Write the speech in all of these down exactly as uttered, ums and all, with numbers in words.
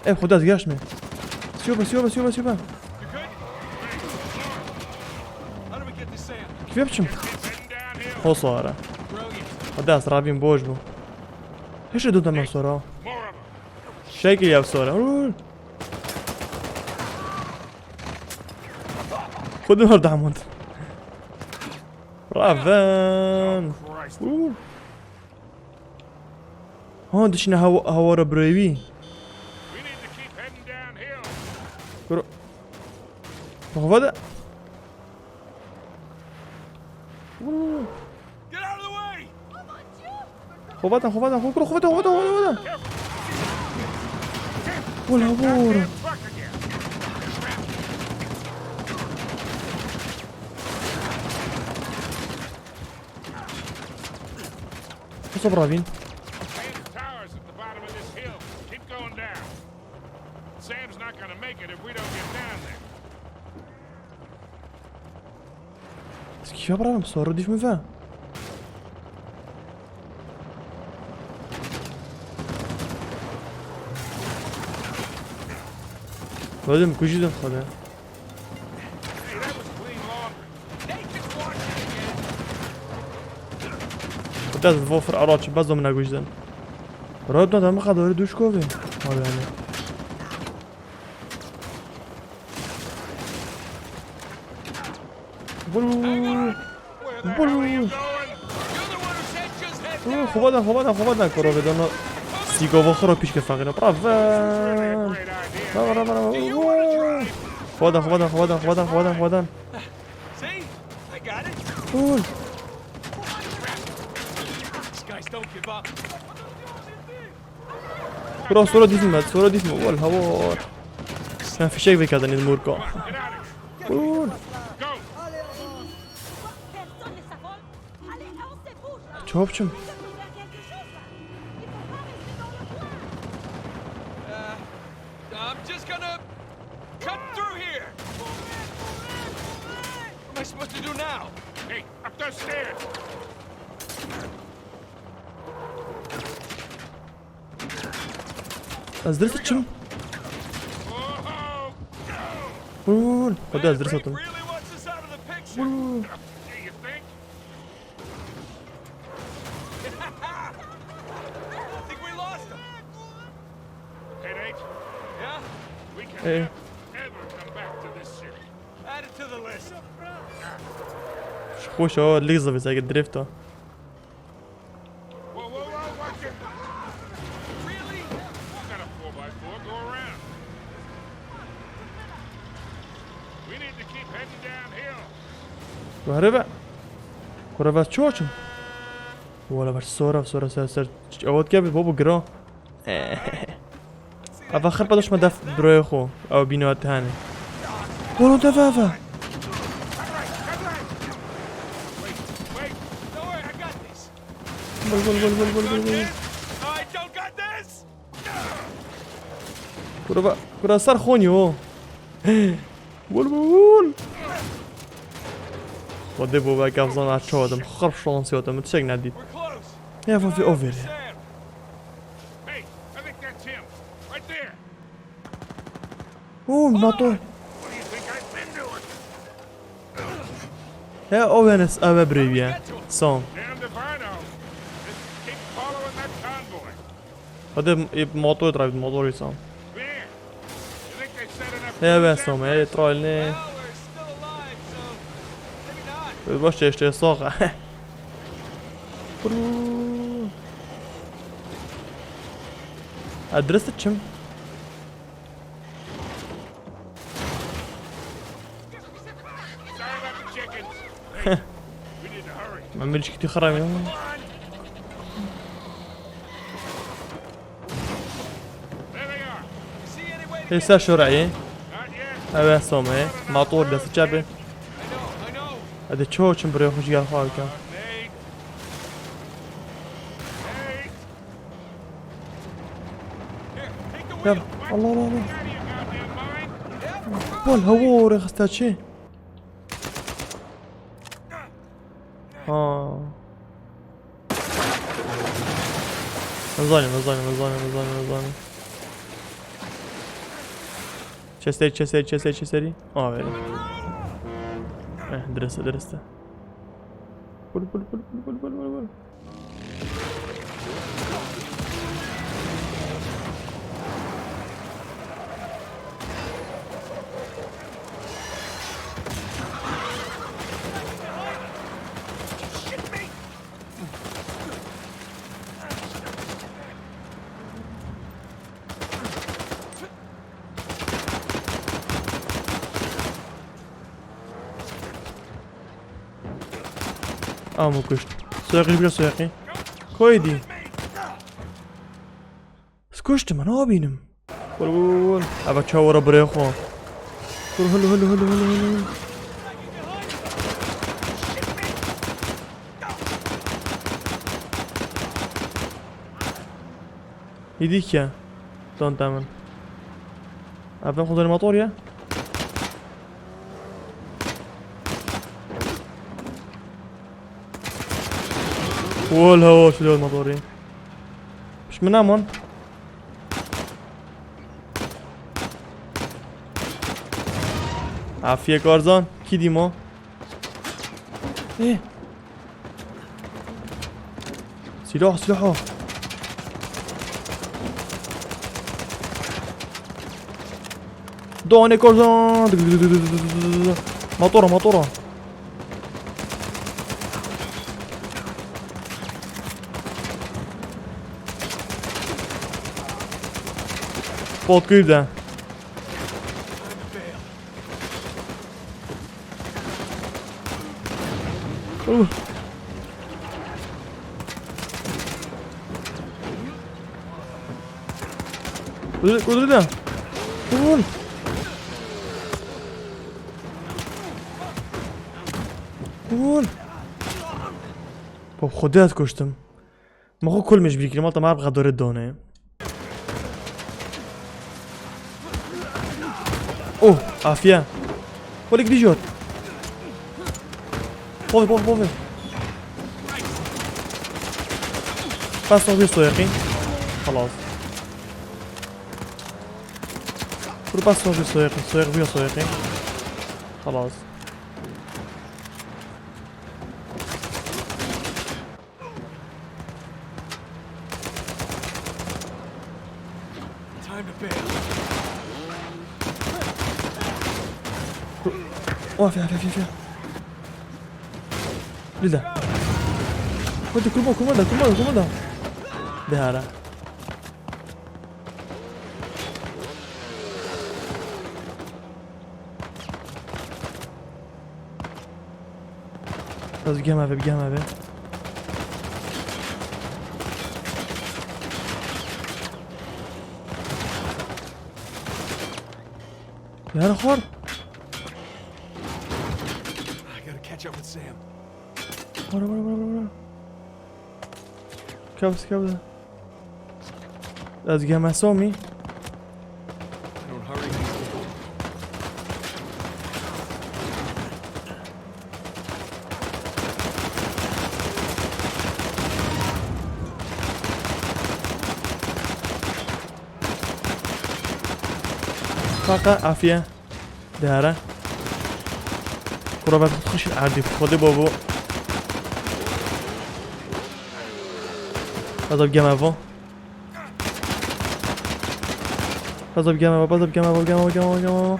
Ev xwe dest geşt me. Siyoba, siyoba, siyoba, siyoba. Kî biçim? Xosara. Xwe dest rabîn boş bû. Hişê du dema sora. Şekil ya sora. Uuu. Xwe dûr damand. Raven. Uuu. Ha, dişine hawa, hawara birêvî. Kuro. Xova de. Uuu. Xova de, xova de, xo-, kuro, xova de, xova de, xova de, xova de. Wala, wala. What's up, Ravin? Main tower's at the bottom of this hill. Keep going down. Sam's not gonna make it if we don't get down there. Kî ya, Ravin, sora dîf min ve. Öldüm, kuji dön xode. Xwe dest vo fir ara çi, bes domine gujdin. Rot no, dema xwe dori duş kovê. Abi yani. Bul. Bul. Xwe da, xwe da, xwe da, kuro ve dono. Sîgova xwe ro pîş ke faqîro. Bravo. Bravo, bravo, bravo. Xwe da, xwe da, xwe da, xwe da, xwe da, xwe da. See? I got it. Ul. These guys don't give up. Bro, sora dîf me, sora dîf me. Wal, hawar. Sen fişek vekadin iz murka. Ul. Çi biçim? Uh, I'm just gonna cut through here. What am I supposed to do now? Hey, up those stairs. Ez dest çim. Ul, xwedê ez dest atim. Really wants us out of the picture. Ul. Do you think? I think we lost him. Headache? Yeah? We can Eh. never ever come back to this city. Add it to the list. Xweş o, lîza vê zege drift o. Whoa, whoa, whoa, watch it. Really? Got a four by four, go around. We need to keep heading downhill. Where be? Kura ver çi açim? Wala ver sora, sora ser, ser. Awat ke bi bobo gira. Ava xir padaş me def broyê xo. Ew bîna te hene. Wala def ava. Wait, wait. Don't worry, I got this. Gol, gol, gol, gol, gol, gol, gol. I don't got this. Kura, kura ser xonî o. Gol, gol, gol. Xwedê bo veke zana çawa dim. Xirp şansî hatim. Min tiştek nedît. We're close. Ya, vê over ya. Sam. Hey, I think that's him. Right there. Oo, Nato. What do you think I've been doing? He, o Enes, eve birêviye. Sam. Down to Vino. Just keep following that convoy. Hadi, e, motor drive, motor insan. He, be, Sam, he, troll ne? Baş işte, işte, soğuk. Adresi çim? Sorry about the chickens. Hey, we need to hurry. Memir çıktı xaram ya. Come on. There they are. See anybody? Hêsa şorayê. Not yet. Eve some. Motor da sıçabi. I know, I know. Hadi çoğu çim buraya hoş gel xalka. Nate. Nate. Here, take the wheel. Gel. Allah, Allah, Allah. Out of your goddamn mind. Wal, hava oraya xista çi? Ha. Nizanim, nizanim, nizanim, nizanim, nizanim. Çeserî, çeserî, çeserî, çeserî. Aferin. Eh, direste, direste. Vur, vur, vur. Amo kuşt. Soyaqî bira soyaqî. Koydi. Kuştim, ne yapayım? Vur, vur, vur, vur. Eve çawara birê xwe. Vur, hulu, hulu, hulu, hulu, hulu. Yedî ki. Don't damn. Eve xwe motor ya. Wol hewa şilo motorî. Piş min nemon. Afiye Karzan. Kî dî ma? Eh. Silah, silah. Dane Karzan. Motora, motora. Pot kuyuda. Uh. Öldü, öldü de. Vur. Vur. Bab, xwedê ez kuştim. Min xwe kul min ji bîr kir, malta me bi xedorê done. Oh, afiye. Kolik dijot. Pove, pove, pove. Pas soxbî soyaqî. Xelas. Kur pas soxbî soyaqî. Soyaq bîya soyaqî. Xelas. Time to bail. Oh, afiye, afiye, afiye, afiye. Lila. Hadi kurma, kurma da, kurma da, kurma da. Dehara. Ez bigem eve, bigem eve. Yar xor. I gotta catch up with Sam. Vur, vur, vur, vur, vur. Kevs, kevs. Ez geme somî. Kaka, afiye. Dere. Kura, ben xişin erdî, Xwedê babo. Beza bigeme bo. Beza bigeme bo, beza bigeme bo, bigeme bo, bigeme bo, bigeme bo.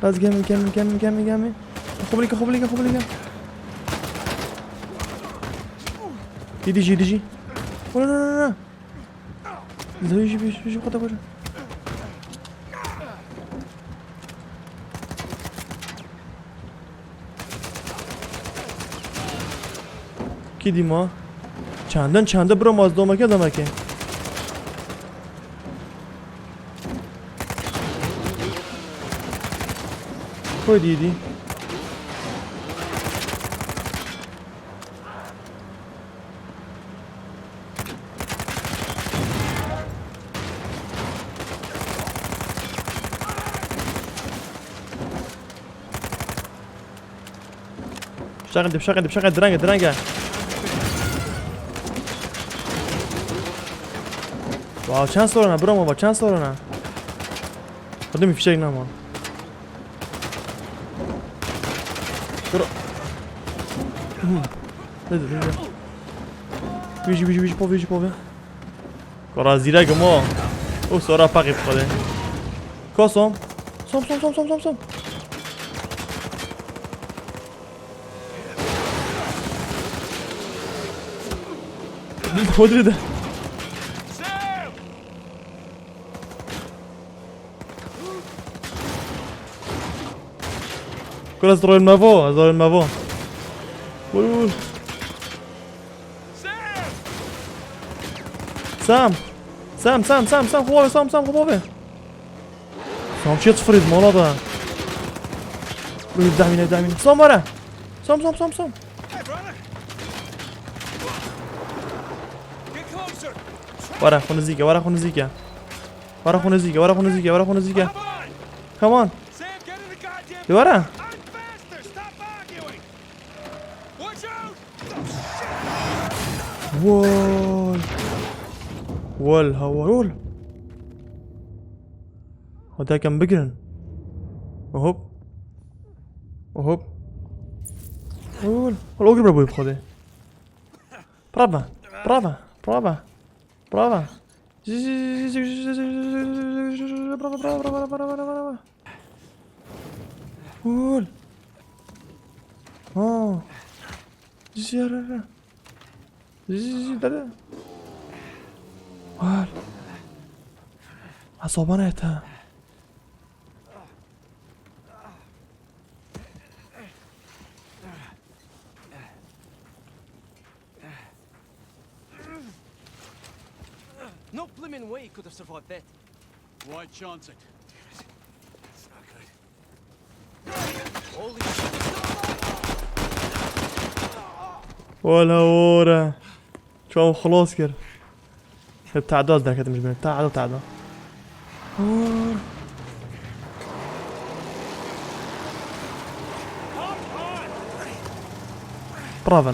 Beza geme, geme, geme, geme, geme. Xwe bilî ke, xwe bilî ke, xwe bilî ke. Dî, dî jî, dî jî. Wala, wala, wala. Zewî jî, jî, jî, xwe te xwe. Kî dî ma? Çendin çende biro ma, ez domeke demeke. Koy dî dî. Bişaqin de, bişaqin de, bişaqin, direnge, direnge. Wow, çend sorana, bro, baba, çend sorana. Hadi mi fişek nama. Kuro. Nede, nede. Viji, viji, viji, pov, viji, pov. Kura zîrek im o. O sora paqî bixwede. Ka som. Som, som, som, som, som, som. Hodri de. Kura ez royim mevo, ez royim mevo. Vur, vur. Sam! Sam, Sam, Sam, Sam, xwe bavê, Sam, Sam, xwe bavê. Sam çiye sıfır mala da. Dur, dahmine, dahmine. Sam were. Sam, Sam, Sam, Sam. Were, xwe nizîke, were, xwe nizîke. Were, xwe nizîke, were, xwe nizîke, were, xwe nizîke. Come on. Li were. Wol. Wol, ha, wol. Hadi hakem bigirin. Hop. Hop. Wol. Wol, ogir bira boy bixwede. Bravo. Bravo. Bravo. Bravo. Bravo, bravo, bravo, bravo, bravo, bravo. Gol. Ha. Zizi ara ara. Zizi zizi dere. Gol. Asabana et ha. No blimmin' way he could have survived that. Why chance it? It's not good. Holy shit! Wala ora. Çaw xelas kir. Hep te'da ez derketim ji bin. Te'da, te'da. Bravo.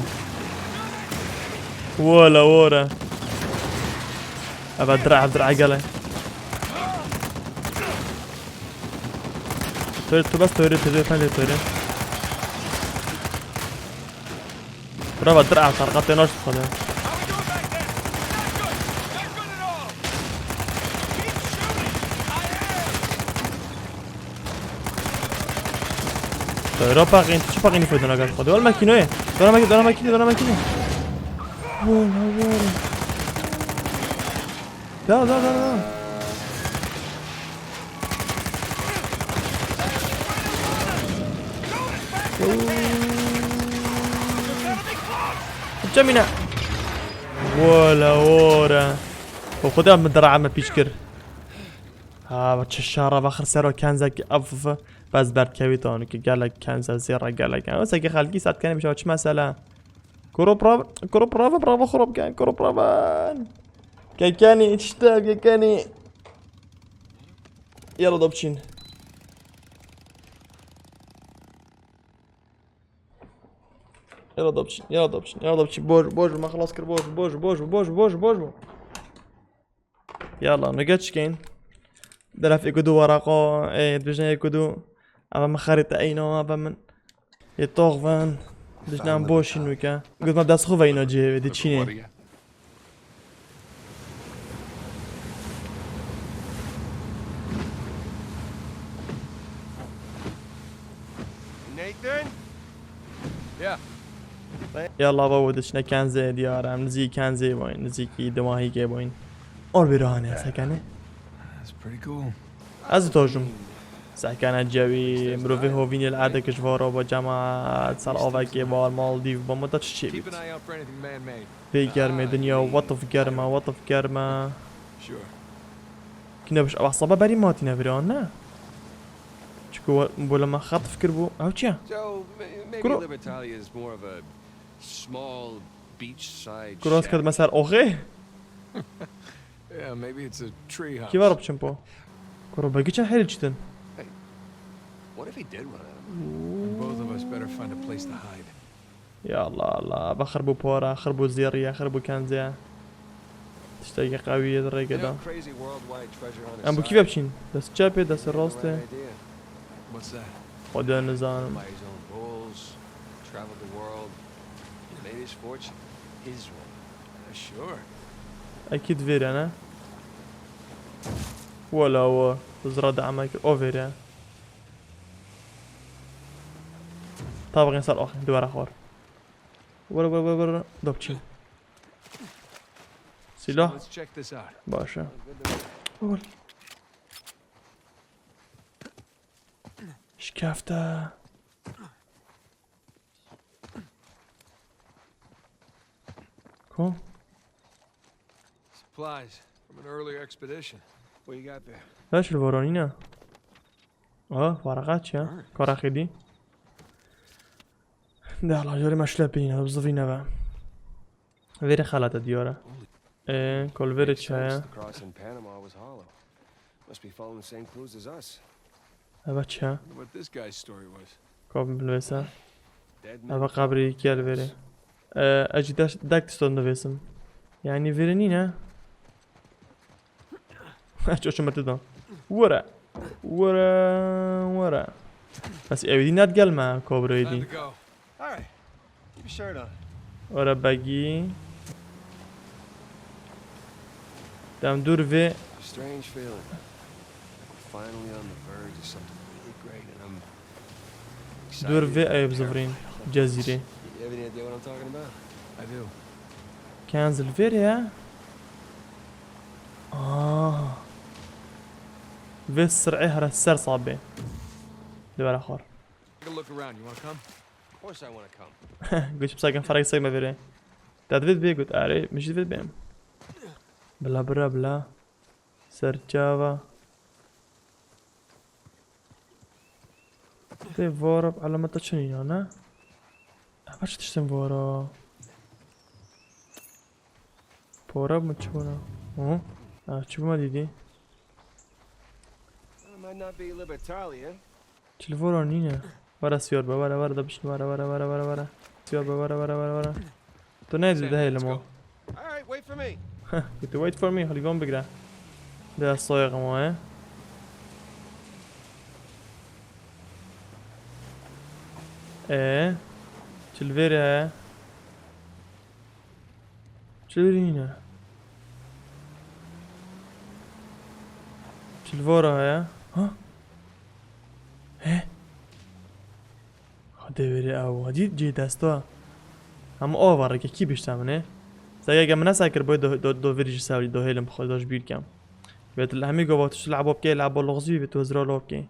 Wala wara. Eva dir'a, dir'a gele. Töre, tu bas töre, töre, töre, töre. Bravo, dir'a, tarqatê naş xwede. Töre paqîn, tu çi paqînî xwedin agam xwede? Wala makînoyê. Dona makî-, dona makînî, dona makînî. Wala, wala. Da, da, da, da. Cemîne. Wala ora. O xwedê min dera me pîç kir. Ha, çi şara vexir sero kenzekî ev bes berdkevî tanî ki gelek kenze zêra gelek. Wisa ki xelkî sed kenê bişa çi mesele. Kuro bravo, kuro bravo, bravo xurop ken, kuro bravo. Kekenî, işte kekenî. Yala da biçîn. Yala da biçîn, yala da biçîn, yala da biçîn. Boj, boj, me xelas kir, boj, boj, boj, boj, boj, boj, boj. Yala, nige çikeyn. Deref êk û du waraqo, ê, dibêjin êk û du. Ava min xerîte eyno, ava min. Yê tox ven. Dijnan boşî nûke. Got me dest xwe veyno cihê wê, diçînê. Nathan? Yeah. Yalla babo, diçine kenzê diyar, em nizî kenzê boyn, nizîkî dimahîkê boyn. Or bir hane sekene. That's pretty cool. Ez tojum. Sekene cewî, mirovê hovînê li erdek ji varo bo cemaat, ser avekê bar, Maldîv, bo mudda çi çê bît. Keep an eye out for anything man-made. Vê germê dinya, what of germa, what of germa. Sure. Kî nebiş, ew hesaba berî matîne vira, ne? Çiko we, bo li me xetf kir bû. Ew çi ye? So, may-, maybe Kuro- Libertalia is more of a small beachside Kuro ez shack. Kerdime ser oxê? Yeah, maybe it's a tree house. Kî var biçim po? Kuro, belkî çend herî çitin? Hey, what if he did run out of money? And both of us better find a place to hide. Ya Allah Allah, va xir bû pora, xir bû zêriye, xir bû kenziye. Tiştekî qewî yê di rêkê de. Em bi kî ve biçîn? Dest çepê, dest rastê? Xwedê nizanim. Buy his own bulls, Traveled the world, made his fortune his way. Uh, sure. Ekîd vêre ne? Wala wa. Zira de emek o vêre. Tabaqên ser axê, duvara xwar. Were were were were. Dopçî. Silah. Let's check this out. Baş e. Ol. Şikefte. Ko? Supplies from an earlier expedition. What you got there? Baş li voronîne. Ah, waraqat ya. Karaxî dî. De la jori meşle pîne, bizivîne ve. Vêrê xelate diyar e. Ê, kol vêrê çi heye? The cross in Panama was hollow. Must be following the same clues as us. Eva çi? Wonder what this guy's story was. Kov bilvêse. Dead men. Eva qabrî gel vêrê. Ê, ez jî dek tiştan nivêsim. Yani vêrê nîne. Çoçum tu da. Were. Were, were. Bes ew dî net gel me kobrê Time dî. to go. All right. Keep your shirt on. Ora bagî. Dem dûr vê, Strange feeling. Like we're finally on the verge of something really great, and I'm dûr vê excited, ew bizivirîn. terrified. Cezîrê. You have any idea what I'm talking about? I do. Kenz li vêrê ye. Ah. Vê sir'ê here ser sabê. Li vera xwar. Take a look around. You wanna come? Of course I wanna come. Goç bi sakin ferek sek me vêrê. Te divêt bê got, erê, min jî divêt bêm. Bila bira bila. Serçava. Tê vara bi elameta çi nîna, ne? Eva çi tiştin vara? Pora mi çi bûna? Hı? Ha, çi bûma dîdî? It might not be Libertalia. Çi li vara nîne? Were siyar be, were, were, da bişin, were, were, were, were, were. Siyar be, were, were, were, were. Tu ne Sam, de heylim let's o. Go. All right, wait for me. Heh, gotu wait for me, xelîvan bigre. De soyexim o, he. E, çi li vêrê heye? Çi li vêrê nîne? Çi li vora heye? Ha? He? Xwedê wêrê ew. Hadî cê desta. Hema ava reke kî bişte min ê? Sege ge min nesekir boy do, do, do vêrî ji sewrî do hêlim xwe do ji bîr kem. Vê tu li hemî gova tu şu lehbo bikey, lehbo loxzî vê tu hizra lo bikey.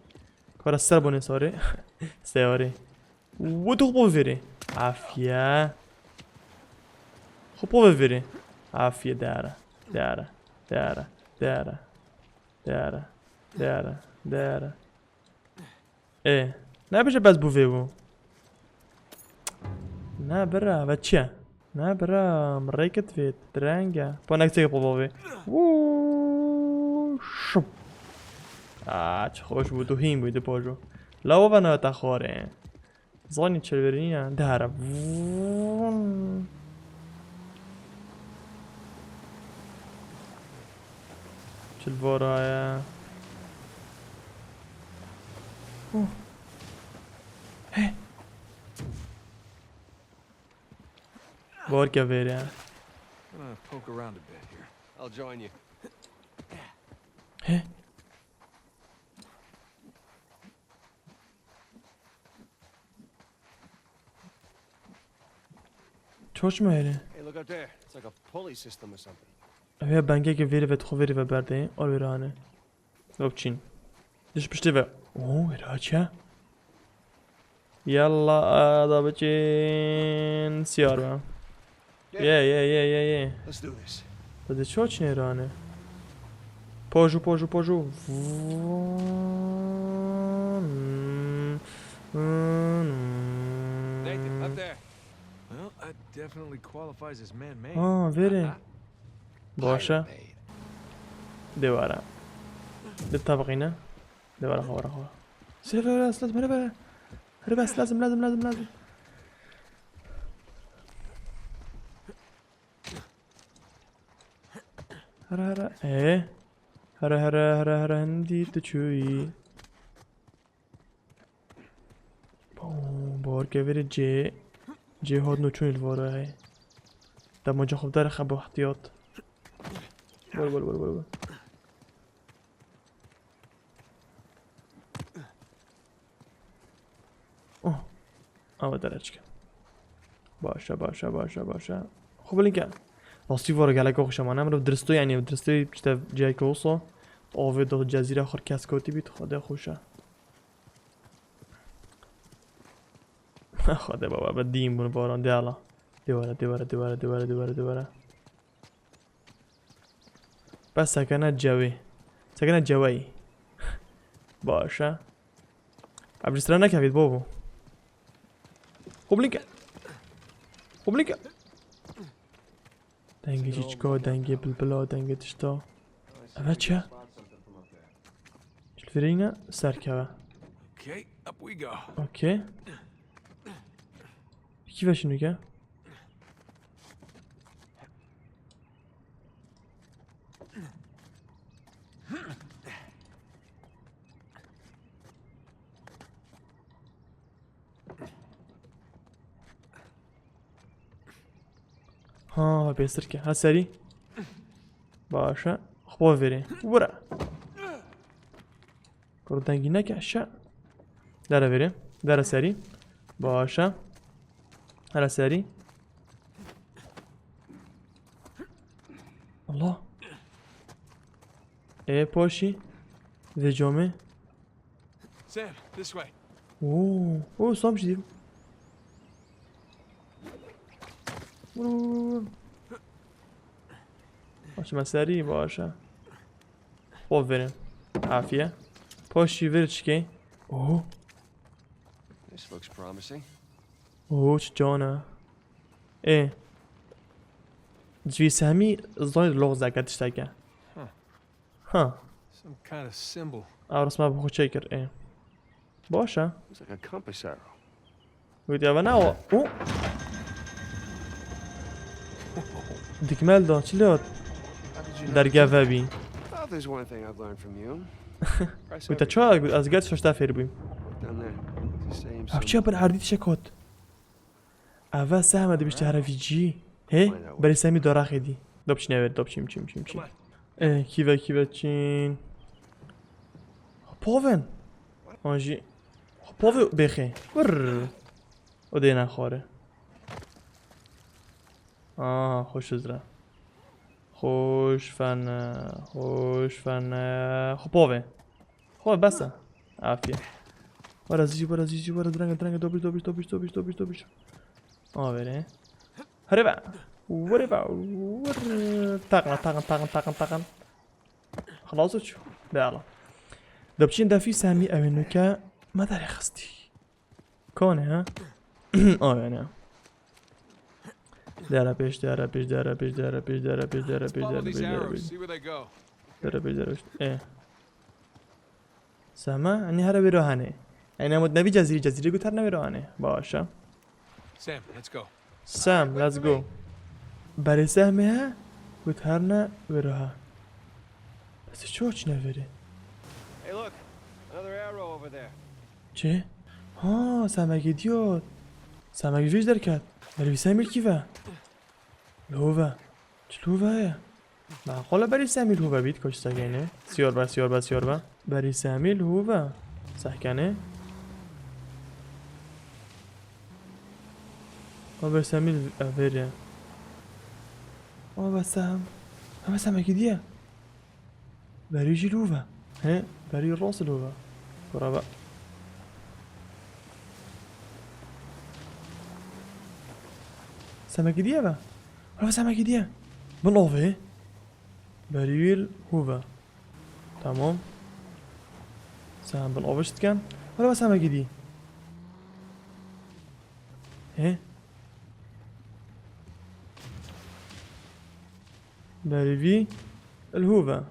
Kara ser bone sarê. Seyarê. Wo tu xwe vêrê. Afiye. Xwe vêrê. Afiye dere. Dere. Dere. Dere. Dere. Dere. Dere. Ê, ne bije bes bû vê bû. Ne bira, ve çi ye? Ne bira, min rêkit vê, direng e. Pa neksê xwe bavê. Wuu, şup. Aa, çi xweş bû, tu hîn bû, tu pajo. La we ve ne te xwarê. Zanî çilverî ne, dihera. Vun. Çil vora ye. Huh. He. Borke vêrê. I'm gonna poke around a bit here. I'll join you. He. Çoç me here. Hey, look up there. It's like a pulley system or something. Ev ya bengeke vêrê ve dixwe vêrê ve berdeyê. Or vêrane. Yok çin. Diş piştê ve. Oo, vêra çe? Yalla, ada biçin. Siyar be. Ye, ye, ye, ye, ye. Let's do this. Te de çoç nêrane. Poju, poju, poju. Nathan, up there. Well, that definitely qualifies as man-made. Ha, vêrê. Aha. Baş e. Pirate-made. Dêwara. Di tabqîne. Dêwara xwe, wara xwe. Sê, were, were, lazim, were, were. Here bes, lazim, lazim, lazim, lazim. Here, here. Ê. Here, here, here, here, hindî tu çûyî. Bo, borke vêrê cê. Cê hat nû çûn li vara hey. Demaca xwe dere xebo ihtiyat. Were, were, were, were, were. Oh. Ama dere çike. Başa, başa, başa, başa. Xwe bilin ke. Rastî vara gelek xweş e, mane mirov diristo, yani diristo işte ciheke olsa. Avê da cezîre xwe kes kotî bît, xwedê xweş e. Xwedê baba, be dîn bûn varan, de ala. De were, de were, de were, de were, de were, de were. Bes sekene cewê. Sekene ceweyî. Baş e. Ev ji sira nekevît, babo. Xwe bilin ke. Xwe bilin ke. Dengê çîçika, dengê bilbila, dengê tişta. Eve çi? Ji li virî ne ser keve. Okay, up we go. Okay. Kî veşînûke? Ha, pêstir ke. Ha serî. Baş e. Xwe verê. Were. Kuro dengî neke. Şe. Dere verê. Dere serî. Baş e. Here serî. Allah. Ê paşî. Vê camê. Sam, this way. Oo, oo, Sam jî dî. Vur, vur, vur, vur. Açma serî, baş e. Xwe verin. Afiye. Paşî vir çikê. Oo. This looks promising. Oo, çi cana. Ê. Civî sehmî zay lox zeke tişteke. Huh. Ha. Some kind of symbol. Ew resma bi xwe çêkir, ê. Baş e. Looks like a compass arrow. Wî diya ve ne o? Û? Dikmel da, çi lêt? Derge ve bî. Oh, there's one thing I've learned from you. Wî te çawa got? Ez ger şoşta fêr bûyim. Down there. It's the same symbol. Ev çi bin erdî tişek hot? Eve sehme dibişte here vî cî. Hê? Berê semî daraxê dî. Dopçî never, dopçîm, çîm, çîm, çîm. Ê, kîve, kîve çîn. Povin. An jî. Pove bêxê. Vırr. O dê nexware. Aa, xweş zira. Xweş fene, xweş fene. Xwe pove. Xwe bes e. Afiye. Were zî, were zî, zî, were direnge, direnge, dobiş, dobiş, dobiş, dobiş, dobiş, dobiş. Aferin. Here be. Were be. Were. Takın, takın, takın, takın, takın. Xelas çû. Bela. Dibçin defî semî ew ê nûke me derê xistî. Kone ha? Aferin. Dere pêş, dere pêş, dere pêş, dere pêş, dere pêş, dere pêş, dere pêş, dere pêş. Dere pêş, dere pêş. Ê. Sehme, enî here wê re hanê. Enî emot nebî cezîrî, cezîrî guter ne wê re hanê. Baş e. Sam, let's go. Sam, let's go. Berê sehmê he, guter ne wê re ha. Bes çi çine verê? Hey, look, another arrow over there. Çi? Ha, semekê diyot. Semekê jî derket. Berê wî semî kî ve? Love. Çi love ye? Maqule berî semî love bît, koç sekene. Siyor be, siyor be, siyor be. Berî semî love. Sehkene. O be semî verê. O be sem. O be semekî diye. Berî jî love. He, berî rast love. Kurava. Semekî diye be. Kurava semekî diye. Bin avê. Berî wî love. Tamam. Sen bin avê diken. Kurava semekî diye. He? Berî vî li hûv e.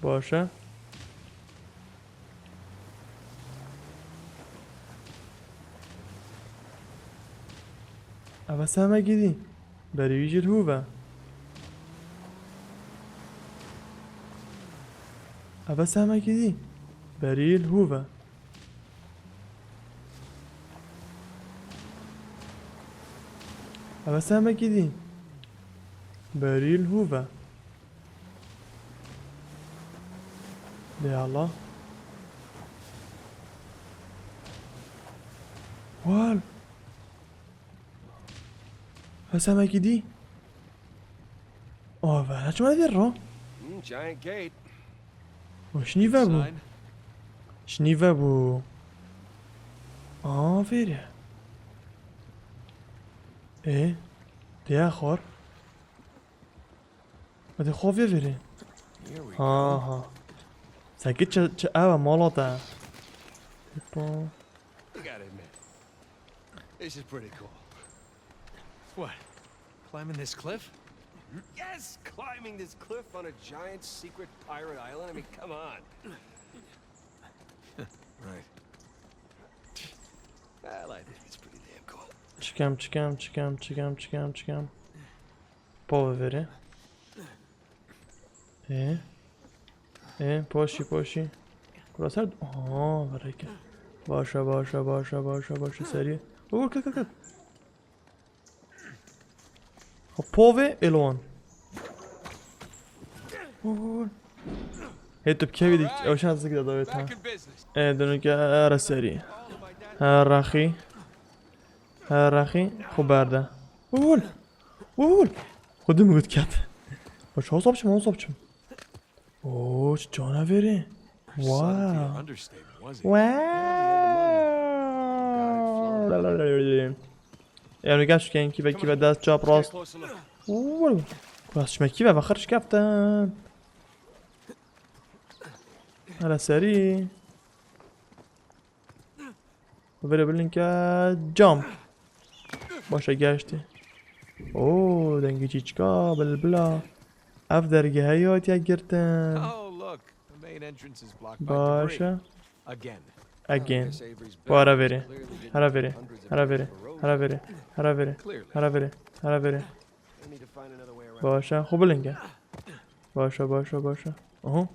Baş e. Ev e semekî dî. Berî vî jî li hûv e. Ev e semekî dî. Berî li hûv e. Eve semekî dî. Berîl Hoover. Bê Allah. Wal. Eve semekî dî. Ave, çima vê ro? Hmm, giant gate. O şinî ve bû. Sign. Şinî ve bû. Aferin. E, diye xor. Hadi xo vê verê. Here we go. Aha. Seki çi, çi eve mala te. Hoppa. You gotta admit, this is pretty cool. What? Climbing this cliff? Yes, climbing this cliff on a giant secret pirate island. I mean, come on. Right. I like it. It's pretty damn cool. Çikem, çikem, çikem, çikem, çikem, çikem. Pove veri. E? E, poşi, poşi. Kura ser... Aha, vereke. Başa, başa, başa, başa, başa, seri. Vur, kır, kır, kır. Ha, pove, elwan. Vur, vur, vur. Hê tu bi kevî dik, ew şanslik de davet ha. Back in business. E, dönük ara seri. Her raxî. Her raxî, xu berde. Vur, vur. Vur, vur. Xwedî min got ket. Baş, hozap çim, hozap çim. Oo, çi canaverî. Wow. Wow. Yanî gel şu kenkî vekî ve dest çap rast. Vur. Rast çimekî ve vexir şikeftin. Hele serî. Vere bilinke jump. Başa geçti. Oo, dengê çîçka, bilbila. Ev dergehe hatiye girtin. Oh, look, the main entrance is blocked by debris. Başa. Again. Again. Ara veri. Ara veri. Ara veri. Ara veri. Ara veri. Ara veri. Ara veri. Başa. Xwe bilinke. Başa, başa, başa. Aha.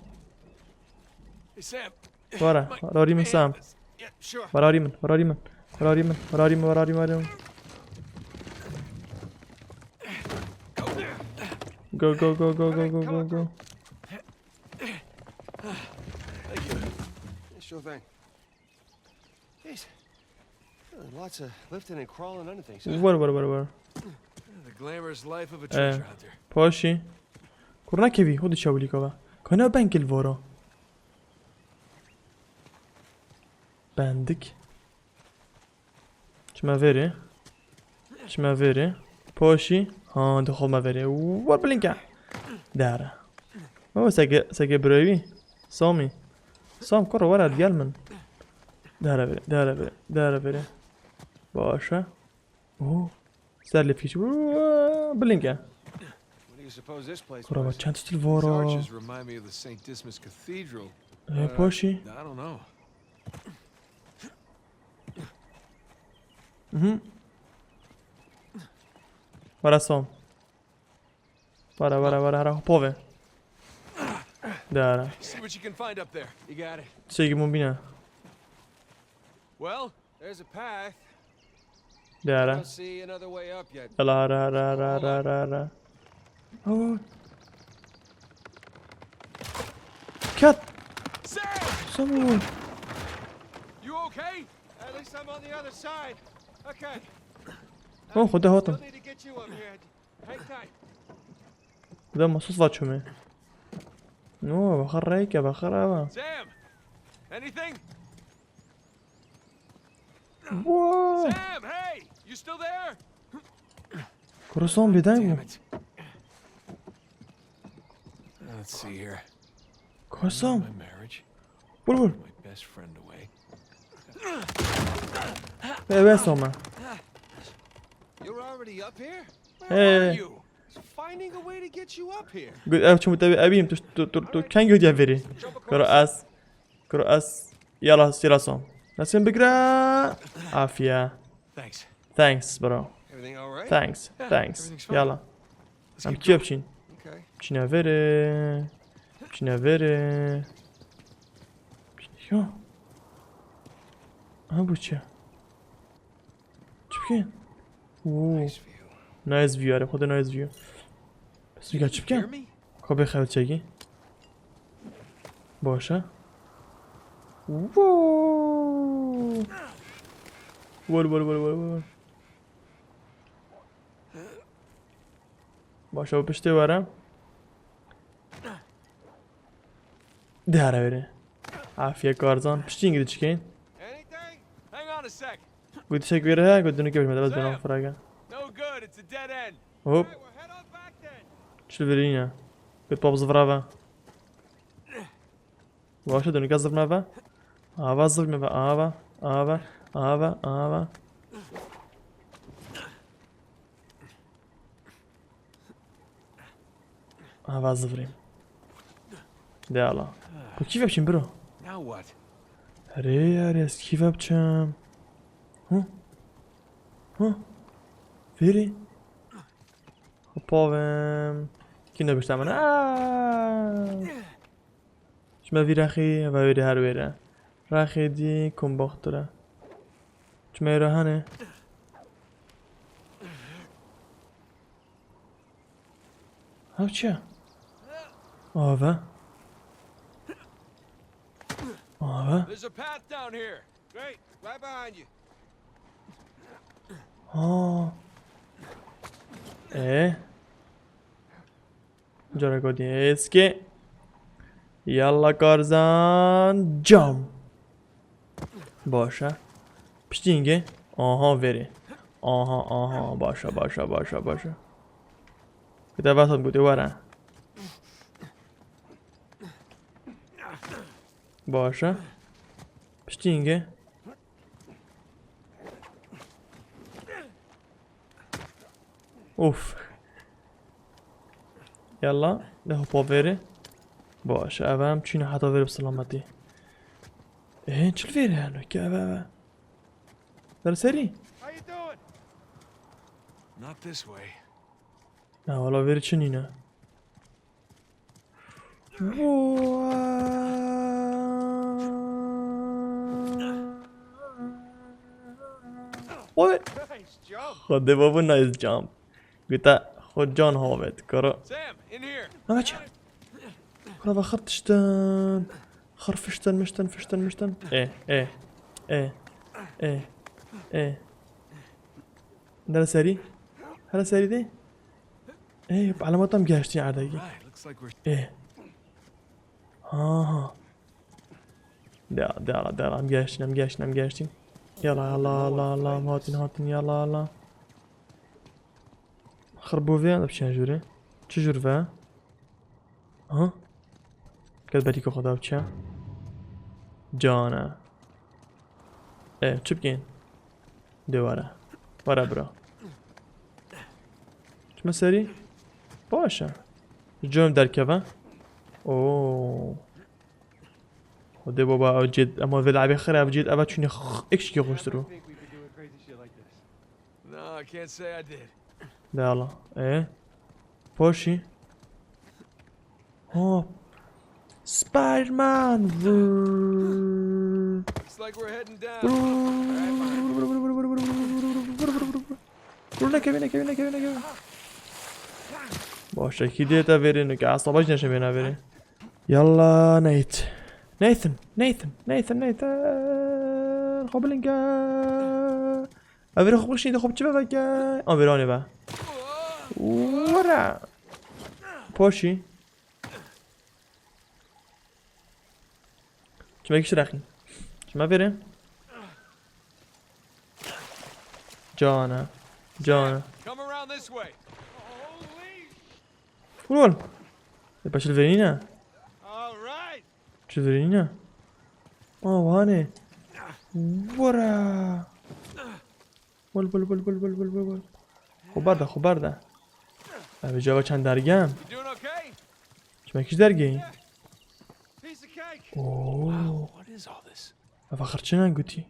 Hey, Sam. Wara, wara min Sam. Yeah, sure. Wara min, wara min. Wara min, wara min, wara min, wara min. Go, go, go, go, go, go, go, go. Thank you. Sure thing. Jeez. Lots of lifting and crawling under things, huh? Wara, wara, wara, wara. The glamorous life of a treasure hunter. Poşî. Kurna kevî, hodi çawlîka va. Kana ben kil vora. Bendik. Çime veri. Çime veri. Poşî. Ha, dixo me veri. War bilinke. Dere. O seke, seke birevî. Sami. Sam, kuro, were gel min. Dere veri, dere veri, dere veri. Başa. Oo. Ser li fîç. Bilinke. What do you suppose this place was? Kuro, çend stil vora. These arches remind me of the Saint Dismas Cathedral. E, poşî. I don't know. Mhm. Wara Sam. Wara, wara, wara, wara. Pove. Dara. See what you can find up there. You got it. Segi mubina. Well, there's a path. Dara. I don't see another way up yet. Yala, ra, ra, ra, ra, ra, ra. Oh. Kat. Sam! Samuel. You okay? At least I'm on the other side. Okay. Oh, xwedê hatim. Still need to get you up here. Hang tight. Xwedê ma sus va çûme. No, baxir reyke, baxir ava. Sam! Anything? Whoa! Sam, hey! You still there? Kuro Sam bêdeng bû. Damn it. Let's see here. Kuro Sam. My marriage. Vur, vur. My best friend away. Ev e Sam e. You're already up here? Where are you? Finding a way to get you up here. Gu-, ev çimû te evîm, tu, tu, tu, tu keng hodiye verî. Kuro ez. Kuro ez. Yala, sila Sam. Nesin bigre. Afiye. Thanks. Thanks, bro. Everything all right? Thanks, yeah, thanks. Everything's fine. Yala. Let's keep going. Em kî biçîn? Okay. Çîne vere. Çîne vere. Yo. Aha, bu çi? Çi bikî? Oo. Nice view. Nice view, are, xwedê nice view. Bes tu çi bikim? Ka bê xew çekî. Baş e. Woo! Wol, wol, wol, wol, wol. Baş e, piştê were. Diare were. Afiye Karzan. Piştî gidiş keyin. Anything? Hang on a sec. Gotî çek wêre he, gotî nûke bêjme, dewlet bênan firage. No good, it's a dead end. Hop. All right, we'll head on back then. Çi verîne? Gotî pap zivra ve. Baş e, dûnike zivme ve. Ava zivme ve, ava, ava, ava, ava. Ava zivirîm. De ala. Ku kî ve biçim biro? Now what? Erê, erê, ez kî ve biçim? Hı? Hı? Vêrê? Pavim. Kî nebişte min? Aa! Çime vî rexî, eve wêrê her wêre. Rexê dî kombaxtir e. Çime wêre hene. Ev çi ye? Ave. Ave. There's a path down here. Great. Right behind you. Ha. E. Cara gotî êskê. Yalla Karzan cam. Baş e. Piştî hingê. Aha verê. Aha, aha. Baş e, baş e, baş e, baş e. Gute vatam gute were. Baş e. Piştî hingê. Of. Yalla, ne hopa vêrê. Baş, ev em çîne heta vêrê bi selametî. Ê, çil vêrê heno ki eve, eve. Ver serî. How you doing? Not this way. Na, wala vêrê çi nîne. Oy. Nice jump. Xwedê babo nice jump. Gute xwe can havet kara. Sam, in here. Ava çi? Kara va xir tiştin. Xir fiştin miştin fiştin miştin. E, e, e, e, e. Dere serî. Here serî de. Ê, bi elamatan geştî erdekî. Right, looks like we're Ê. Ha ha. De, de, de, em geştîn, em geştîn, em geştîn. Yala, yala, yala, yala, em hatin, hatin, yala, yala. Xir bo vê, em biçin jûrê. Çi jûr ve? Aha. Gel berî ku xwe da biçe. Cane. E, çi bikên? Dê were. Were bira. Çime serî? Baş e. Ji cem derkeve. Oo. Xwedê baba ev cêd, ema vê labê xire ev cêd eve çûnî x-, ekşikê xweştir bû. No, I can't say I did. De ala. E? Poşî. Hop. Spider-Man. Vrr. Looks like we're heading down. Vrr. Right behind you. Vrr, nekevî, nekevî, nekevî, nekevî. Baş e, kî dê te vêrê nike. Asla baş neşe bêne vêrê. Yalla Nate. Nathan, Nathan, Nathan, Nathan. Xwe bilind ke. Ev vêrê xwe bixşî de xwe biçi ve veke. An vêranê ve. Were. Poşî. Çime kişt rexî. Çime vêrê. Cane. Cane. Come around this way. Vur. E, paşil verîne. All right. Çi verîne? Aa, wane. Wara. Wol, wol, wol. Xwe berde, xwe berde. Ev cava çend dergem. You doing okay? Çime kî dergeyî? Piece of cake. Oo. Wow, what is all this? Eva xirçinan gotî.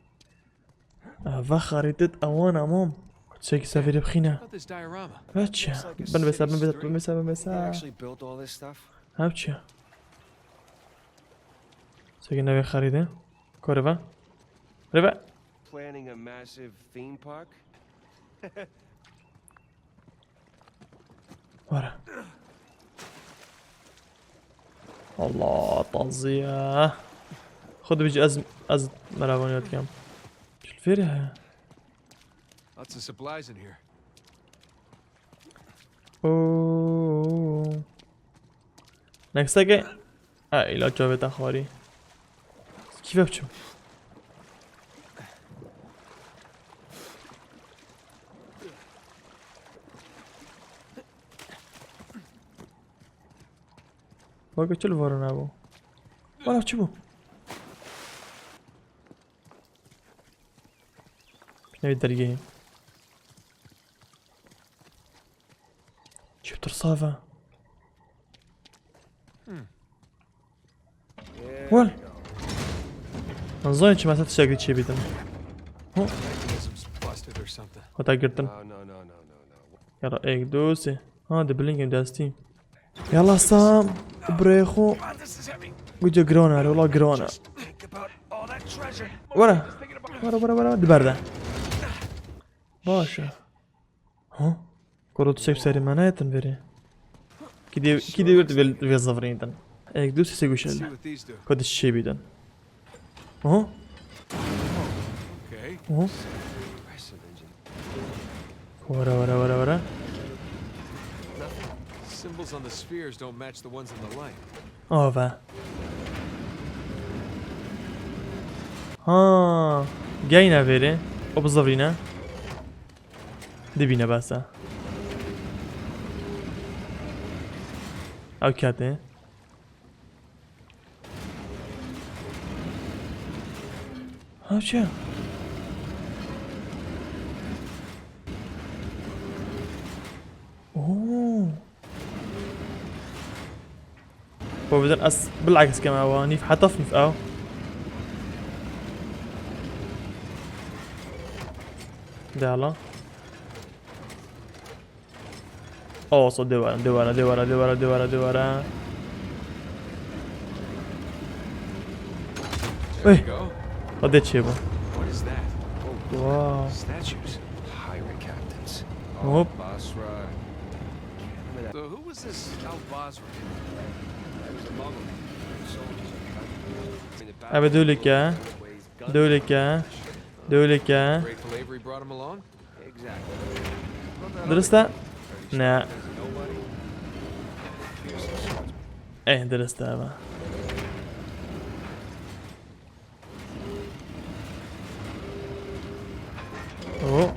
Eva xarîtit ewan emam. Çekî severê bixîne. What about this diorama? Veçe. Looks like a Bin vese, city bin vese, street. Bin vese, bin vese. They actually built all this stuff? Hevçe. Çekî nevê xarîde. Kore va. Reve. Planning a massive theme park? Were. Allah taziye. Xwe dibêjî ez, ez meravaniyat dikim. Çil fêrê heye. Lots of supplies in here. Oo. Nexteke. Ha, îlaç avêta xwarî. Kî ve biçim? Bak çil varo nabo. Wala çi bû? Newê dergehê. Çi tirsa ve? Wal. Min zanî çi mesela tiştekî çê bîtin. Hu. Mechanism's busted or something. Xwe te girtin. No, no, no, no, no, no. Yara ek, du, sê. Ha, di bilingên destî. Yala Sam, birayê xwe. Guca giran e, wala giran e. Were. Were, were, were, di ber de. Baş e. Ha? Koro tu çek serê me neyetin verê. Kî dê, kî dê wê vê, vê zivirîntin. Ek, du, sê, sê guş el. Xwe di çê bîtin. Aha. Okay. Aha. Were, were, were, were. Symbols on the spheres don't match the ones in the light. Ava. Ha, geyne verê. O bizivirîne. Dibîne bes e. Ew kete. Ha, çi? Oo. Xwe bidin ez bil'eks kem ewa. Nîv hetaf nîv ew. De hala. Oh, so dê were, dê were, dê were, dê were, dê were, dê were. There you go. Hadi çê bu. What is that? Wow. Statues. Pirate captains. Hop. Basra. So who was this Al Basra? He was a Mongol. Soldiers are cut. I mean, the Eve dûlike. Dûlike. Dûlike. Grateful Avery brought him along? Dirist e? Ne. Eh, dirist e eve. Oh.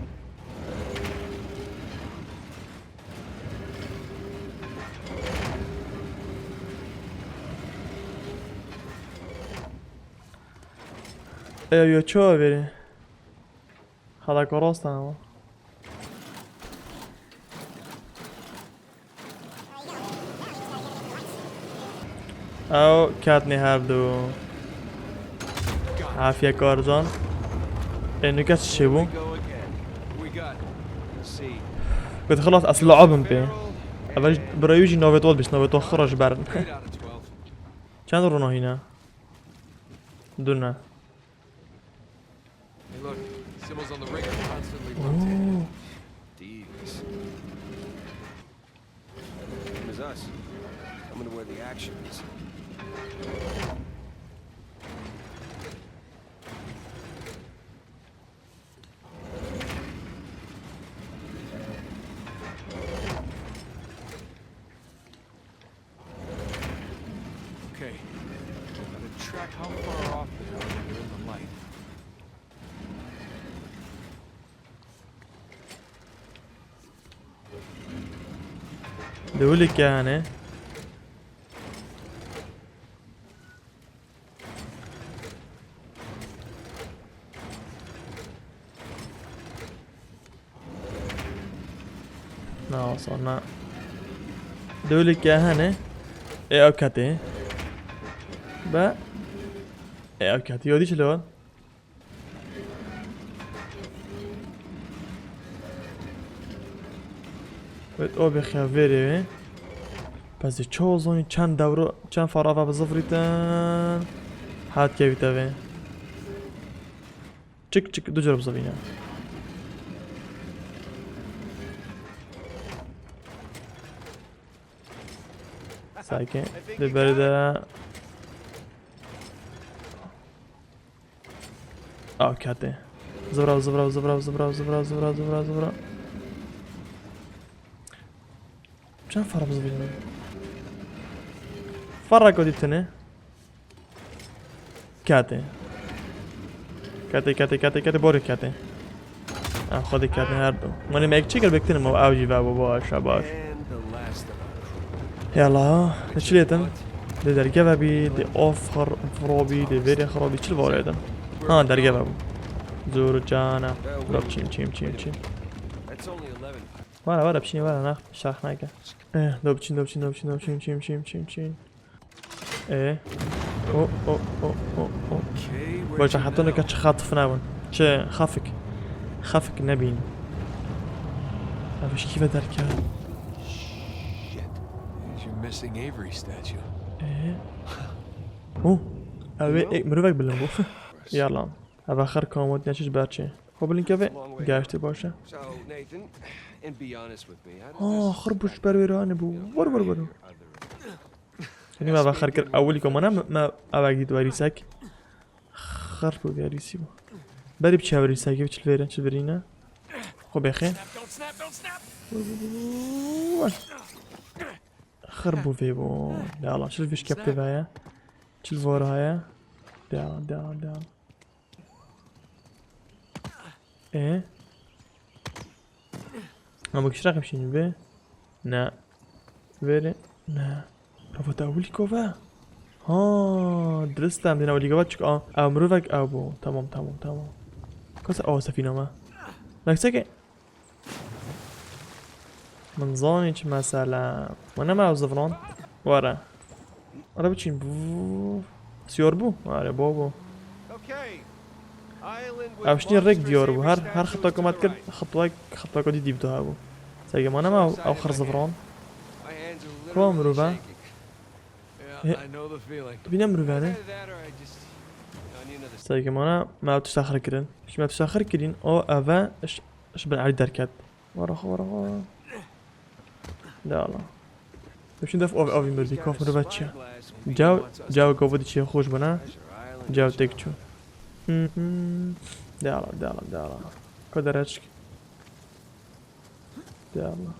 Ev ya çawa verê? Xeleka rast e ama. Ew ketnê her du. Afiye Karcan. E, nuke çi çêbû? Got xilas ez laabim pê. Ev birayû jî navê to bîst, navê to xira ji ber. Çend rûnahî ne? Du ne. Hey, look. Symbols on the ring are constantly rotating. Ooh. These. Same as us. Coming to where the action is. Okay. Gotta track how far off they are when they're in the light. Dewilî ke hene. Na, wasa na. Dewleke hene. E, ew ketê. Be. E, ew ketê. Yodî çi lewan? Evet, o bir xevere. Pezê çawa zanî çend dewro, çend far ava bizivirîtin. Hat kevîte vê. Çik çik du cara bizivîne. Belki. Di ber de. Av kete. Zıvra, zıvra, zıvra, zıvra, zıvra, zıvra, zıvra, zıvra. Çend fark zıvra? Fark o ditine. Kete. Kete, kete, kete, kete, borê kete. Ah, xwedê kete her du. Mane me ek çekir bektinim o ew jî ve baba, şabaş. Yala, ne çi lêtin? De derge ve bî, de of xir-, xirabî, de vêrê xirabî, çil varê din. Ha, derge ve bû. Zor cana. Rab çim, çim, çim, çim. Wara, wara, biçînê wara, nax, şax nake. Eh, do biçîn, do biçîn, do biçîn, do biçîn, çim, çim, çim, çim. E. O, o, o, o, o. Baş, heta nuke çi xatif nebûn. Çi xafik. Xafik nebîn. Ev ji kî ve derket? Shit. You're missing Avery statue. E. O. Ev ê ek mirovek bilind bû. Yalan. Ev axir kamot ne çi ji ber çi. Xwe bilind keve. Geştî baş e. So, Nathan, and be honest with me, how does Ha, this xir bû ji ber wê re anî bû. War, war, war. Yanî me ve xir kir ewilî ku me ne, me eve gît werîsek. Xir bû verîsî bû. Berî biçe werîsekê, çil vêre, çil birîne. Xwe bêxê. Xir bû vê bû. Ya Allah, çil vîş keptê ve ye. Çil vora ye. Ya, ya, ya. E? Ama kişi rakip şimdi be. Ne. Veri. Ne. Rafa da Wilkova. Ha, dirist em dina Wilkova çık a. Ev mirovek ev bu. Tamam, tamam, tamam. Kasa o sefina ma. Bak seke. Min zanî çi mesele. Wana me ev zivran. Were. Ara biçîn. Bû. Siyor bû. Were, bo, bo. Ev şinî rêk diyar bû. Her, her xeta ku me dikir, xetwek, xetwek dî dî bi daha bû. Sergê me nema ew, ew xir zivran. Ku ew mirov e? He. Tu bîne mirov e ne? Sergê me ne, me ew tişta xir kirin. Ji me tişta xir kirîn, o ev e, ji, ji bin erî derket. Were xwe, were xwe. De Allah. Şimdi def av, avî mirdî, kaf mirov çiye. Caw, caw gavû diçiye xweş bûna. Caw tek çû. Hı hı. De Allah, de Allah, de Allah. Ka dereçk. De Allah.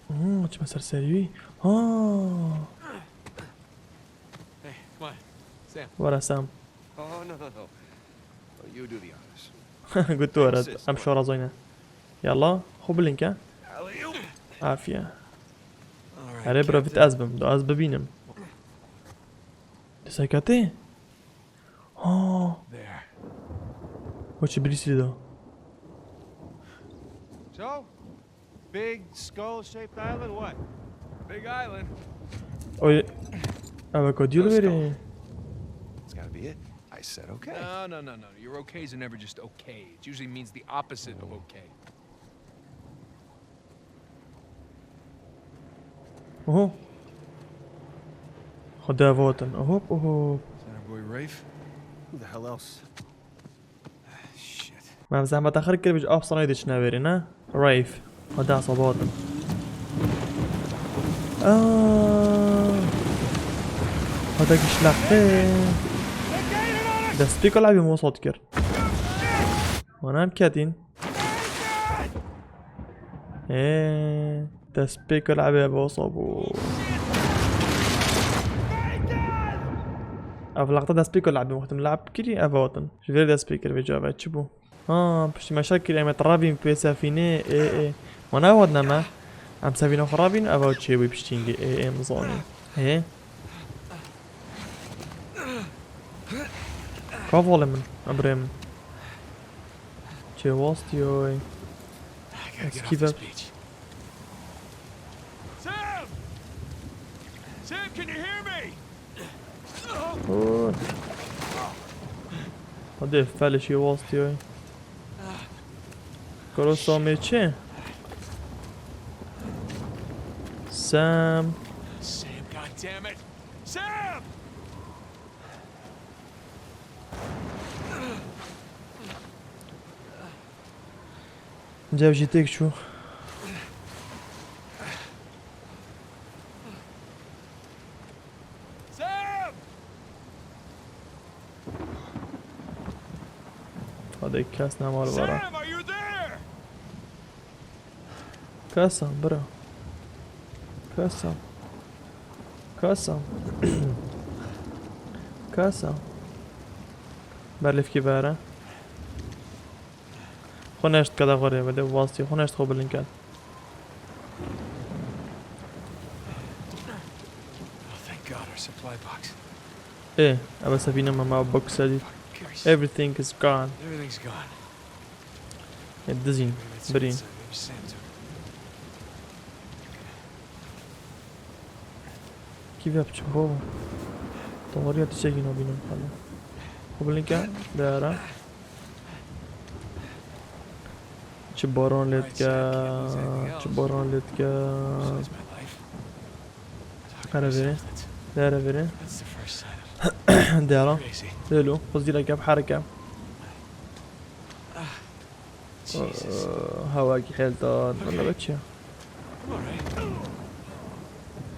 Hmm, çime ser serî wî. Ha. Hey, come on, Sam. Were Sam. Oh, no, no, no. You do the honors. Got tu were, em şora zoyne. Yalla, xwe bilinke. Afiye. Erê bira vit ez bim, da ez bibînim. Di seketê? Ha. There. Wextê birîsî da. So, big skull-shaped island, what? Big island. Oy. Ev ka diyol veri. It's gotta be it. I said okay. No, no, no, no. Your okays are never just okay. It usually means the opposite of okay. Oho. Xwedê ev hatin. Ohop, ohop. Is that our boy Rafe? Who the hell else? Shit. Me ev zehmeta xir kir, bi av sanayê diçine vêrê, ne? Rafe. Xwedê esaba hatin. Aa. Xwedê gişleqe. Destpêka lehbê mosat kir. Wana em ketîn. Ê, destpêka lehbê ev wasa bû. Ev laqta destpêka lehbê wextim lehb kirî ev hatin. Ji vê destpê kir vê cave çi bû? Ha, piştî me şer kirî em ê tirevîn pê sefînê, ê, ê. Wana ew hatine me. Em sefîna xwe ravîn, ev çê wî piştîngê, ê, ê, min zanî. Ê. Ka valê min, ebrê min. Çê wastiyoy. Eskî ver. Sam! Sam, can you hear me? Oy. Hadi felê çê wastiyoy. Koro Samê çi? Sam. Sam, God damn it! Sam! Cev jî têk çû. Sam! Hadi kes nema li vara. Sam, are you there? Kes am bira. Kes am. Kes am. Kes am. Berlêvkî vere. Xwe neşt keda xwe rê vede, wastî xwe neşt xwe bilind ket. Oh, thank God, our supply box. Ê, ev sefîne me ma box sedî. Fucking curse. Everything is gone. Everything's gone. Ê, dizîn, That's birîn. it, Sam. Sam took it. Kî vê biçim baba? Tawariya tiştekî nabînim xwedê. Xwe bilind ke, diyara. Çi baran lê dike, çi baran lê dike. Besides my life. Here vêrê, diyara vêrê. That's the first sign of Diyara. crazy. Dêlo, xwe zîreke bi herike. Jesus. Ee, Hewakî hêl dan. Wala be çi? I'm all right.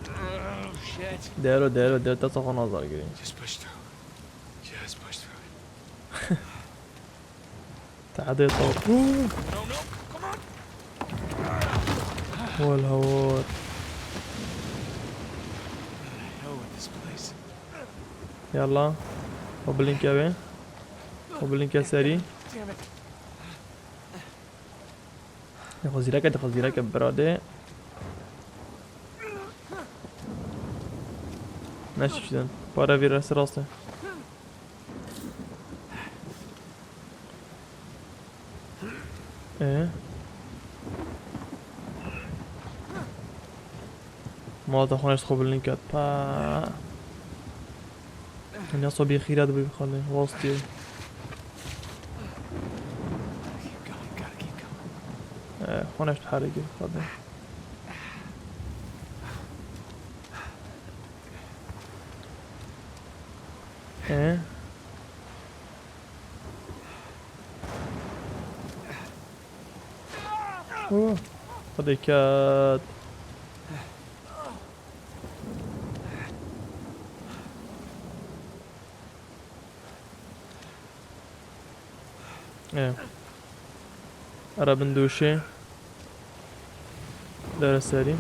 Oh, shit. Diyaro, diyaro, diyaro, te xwe nazar girî. Just push through. Just push through. Tehedê to. No, no, come on. Wal hawar. Hell with this place. Yalla. O bilind ke be. O bilind ke serî. Damn it. Dixwe zîreke, dixwe zîreke bira dê. Neşiştin. Para vîr rastê. Ee? Mala te xwe neşt xwe bilind ket. Pa. Nya sobî xîret bû xalê. Wastî. Keep going, gotta keep going. Ee, xwe neşt herikî xalê. Ee? Oh, xwedê ket. Ee. Ara bin dûşê. Dere serî.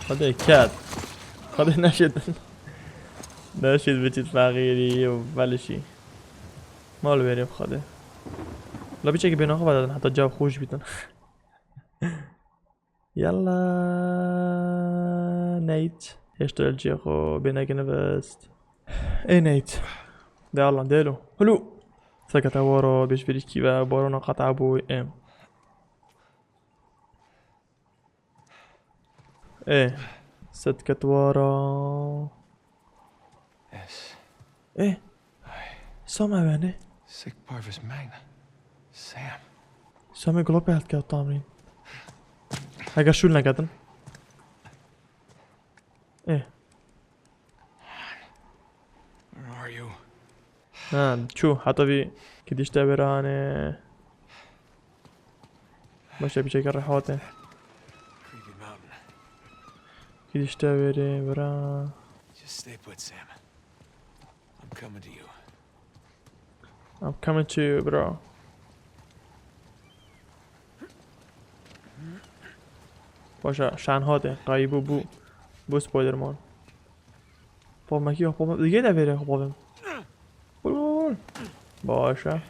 Xwedê ket. Xwedê neşêt. Neşêt biçît feqîrî û belişî. Mal verê xwedê. La biçekî bêna xwe vedin heta cav xweş bîtin. Yalla Nate. Hêşta el cihê xwe bênekine vest. Ê Nate. De Allah delo. Hulu. Sekete waro bêş verî kî ve barona qata bû em. Ê. Setket wara. Yes. Ê. Sam ev e ne? Sic parvis magna. Sam. Samê gulopê heldiket tamîn. Heger şûl neketin. Ê. Where are you? Ha, çû. Heta vî kidîşte bêrane. Başe biçeke rehate. Creepy mountain. Kidîşte bêrê bira. Just stay put, Sam. I'm coming to you. I'm coming to you, bro. Başa şan hate. Qayî bû bû. Bû Spider-Man. Pavmekî ya pavmek. Digê de vêrê xwe pavim. Bul, bul, bul. Başa.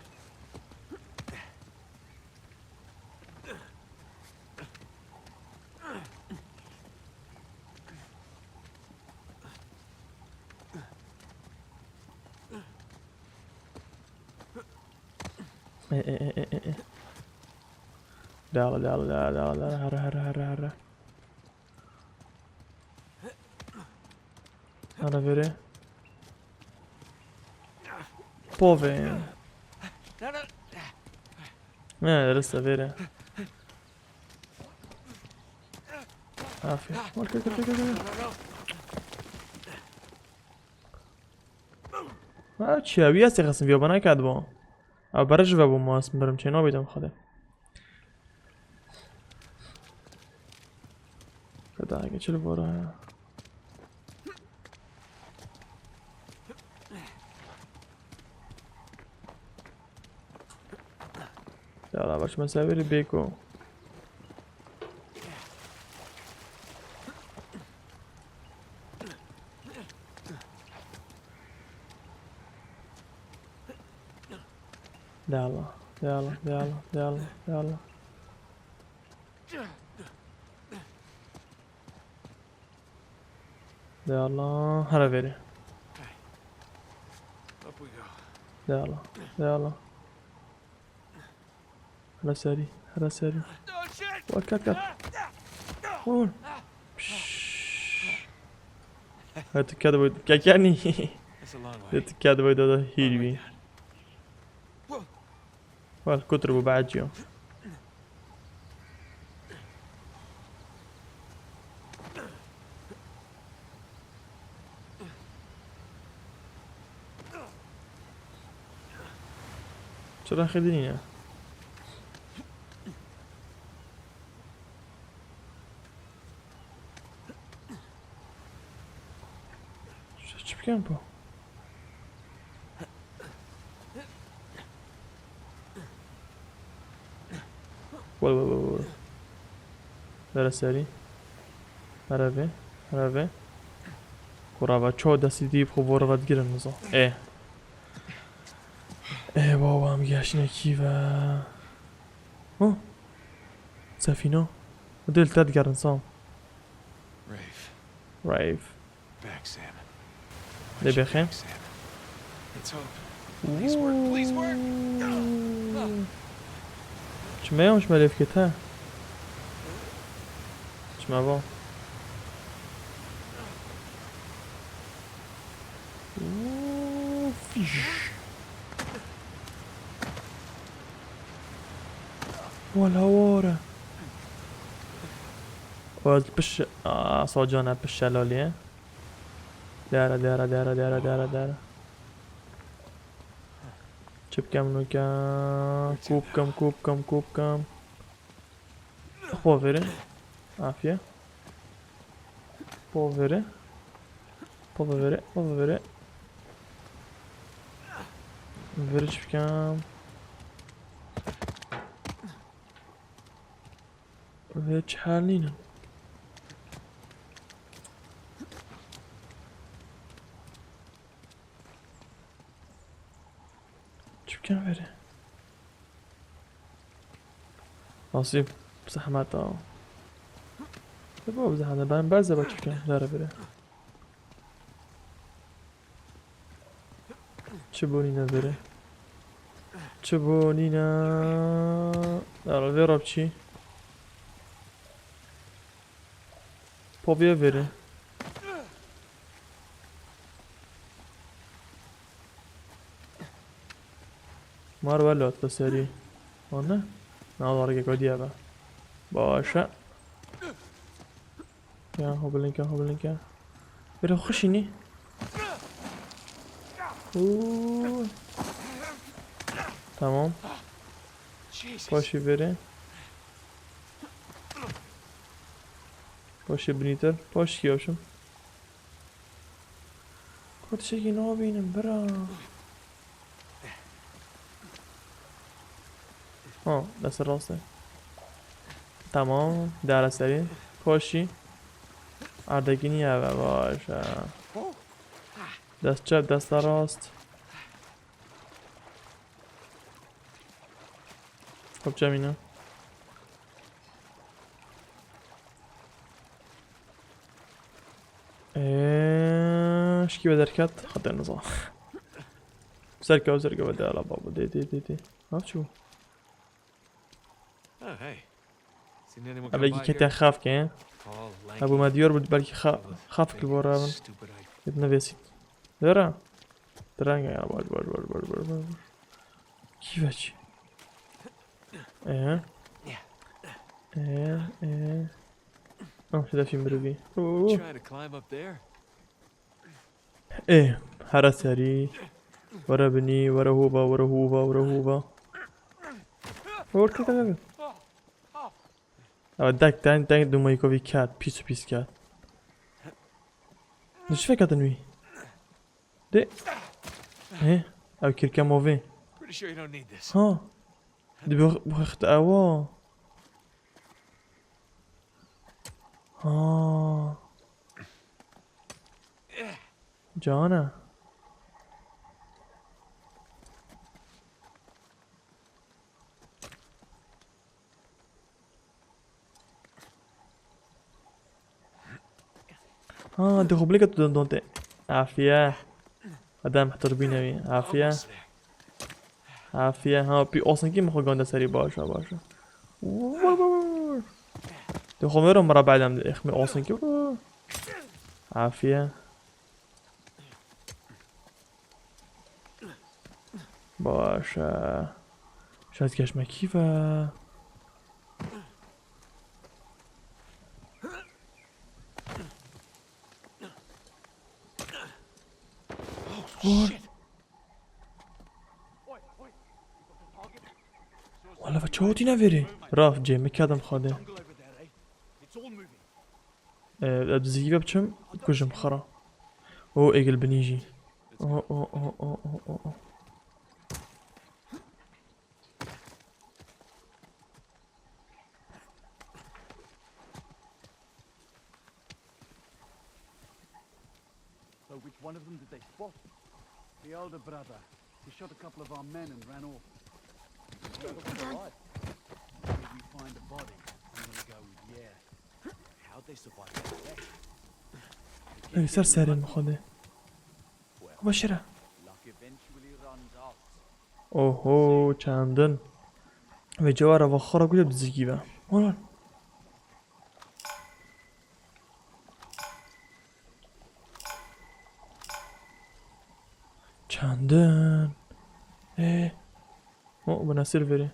E, e, e, e, e, e. Dal, dal, dal, dal, dal. Here, here, here, here. Here vêrê. Povê. Ne, rista vêrê. Aferin. Gel, gel, gel, gel, gel, gel. Ha, çi ya? Wî ez têxistim, vîyo bana kat bo. Ew berij ve bû, ma ez birim çê nabîtim xwedê. Xweda geçil bora. Ya la, baş mesaveri beko. De Allah, de Allah, de Allah, de Allah, de Allah. De Allah, here verê. Up we go. De Allah, de Allah. Here serî, here serî. Kat, kat, kat. Vur. Pişş. Hadi kat boy, kakanî. That's a long way. Hadi kat boy da da Oh my hilbi. God. Wal kutir bu bacı. Çira xedinî ya. Çi bikin bu? Were, were, were, were. Were serî. Here vê, here vê. Kurava, ço destî dî xwe vore ve digirin niza. Ê. Ê baba, em geşine kî ve. Huh. Sefîna. Dil te digerin Sam. Rafe. Rafe. Back, Sam. Lê bêxê. Back, Sam. Let's hope. Please work, please work. Çime ya, çime lêvkê te. Çime va. Fiş. Wala wara. Waz piş, aa, socana piş şelaliye. Dara, dara, dara, dara, dara, dara. Çi bikem nuke? Kû bikem, kû bikem, kû bikem. Xwe vere. Afiye. Xwe vere. Xwe vere, xwe vere. Vere çi bikem? Vê çi hal nînin. Çi bikin verê? Nasîb zehmet a. Te bab zehmet, ben berze bak çi bikin, dere verê. Çi bû nîne verê? Çi bû nîne? Ara vê rab çi? Poviye verê. Mar ve lot be serî. Anne? Na, wargê kodiye be. Başe. Ya, hobilinka, hobilinka. Bira xuşînî. Uuu. Tamam. Jesus. Paşî verê. Paşê binîtir. Paşî yapşım. Kurtişekî nabînim, bira. Ha, dest rast e. Tamam, dere serî. Paşî. Erdekî niye be, baş e. Dest çep, dest rast. Kopça mîna. Eee, şikî ve derket, xatir niza. Serke, serke ve de ala baba, de, de, de, de. Nav çi bu? Oh, hey. Seen anyone come by here? Belkî kete xaf ke, he? Tall, lanky. Ha, bu me diyar bû, belkî xa-, xaf ki bo ravin. Stupid idea. Yet nevêsît. Vera. Direnge ya, baş, baş, baş. Kî veç. Ee? Ee, ee. Am şidefî mirovî. Oo. Trying to climb up there? Ê, here serî. Were binî, were hova, were hova, were hova. Were keke keke. Ew dek deng deng dumayîkovî ket, pîs û pîs ket. Li çi veketin wî? Dê. Hê, ew kîrke movê. Pretty sure you don't need this. Ha. Di bi, bi xext ewa. Ha. Cana. Ha, de xwe bileke tu don, don te. Afiye. Adam htir bîne wî. Afiye. Afiye. Ha, pî osenkî min xwe gande serî, baş e, baş e. Vur, vur, vur, vur. De xwe vero mira bedem de. Ex min osenkî. Afiye. Baş e. Şayet geşme kî ve. Vur. Wala ve çawa tîne verê? Raf cê, mi kedem xade. Ee, ez dizî ve biçim, kujim xira. O êgil binî jî. O, o, o. So which one of them did they spot? The older brother. He shot a couple of our men and ran off. He took the light. If we find a body, I'm gonna go with yeah. How'd they survive that test? Ey, ser serê min xwedê. Well, Başire. Luck eventually runs out. Oho, çendin. Ve cewara ve xora gule dizîkî ve. Ulan. Çendin. Ê. O, buna sir verê.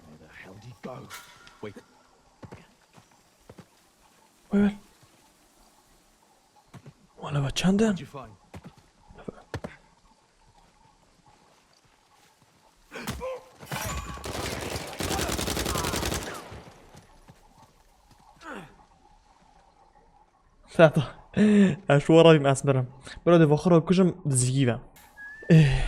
Where the hell did he go? Wait. Wait, wait. Wala ve çendin. What'd you find? Sata. Ez şu wara bîm, ez mirim. Bira de vaxira kujim dizîkî ve. Eh.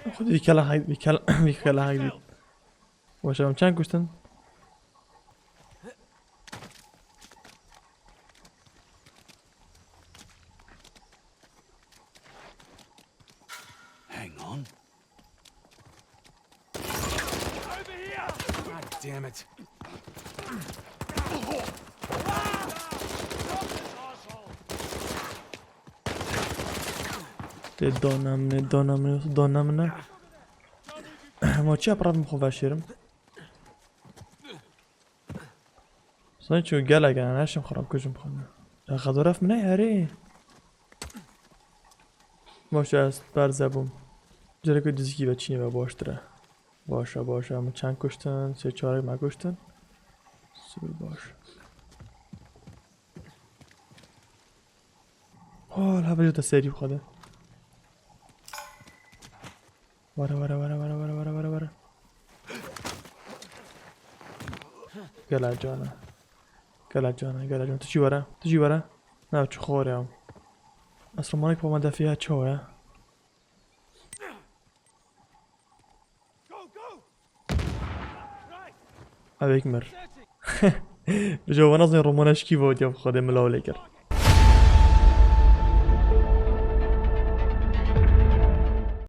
Xwedî vî kela hek, vî kela, vî kela hek dît. Weş em çend kuştin? Hang on. God damn it. Tê dana min e, dana min e, dana min e. Ma çi yaprak min xwe veşêrim? Sanki gelek yani, her şeyim xirab, kujim xwe. Ya xedoref min e herê. Baş e, ez berze bûm. Carekê dizîkî ve çînê ve baştir e. Baş e, baş e. Min çend kuştin? Sê çarek me kuştin. Sibir baş. Hol hevce te serî xwe de. Were, were, were. Gela cana. Gela cana, gela cana. Tu jî were, tu jî were. Na, çi xor ya. Esramanik pa me defiya çawa ya. Ew êk mir. Bi cevana zin romana şikî vot ya xwedê min lawlê kir.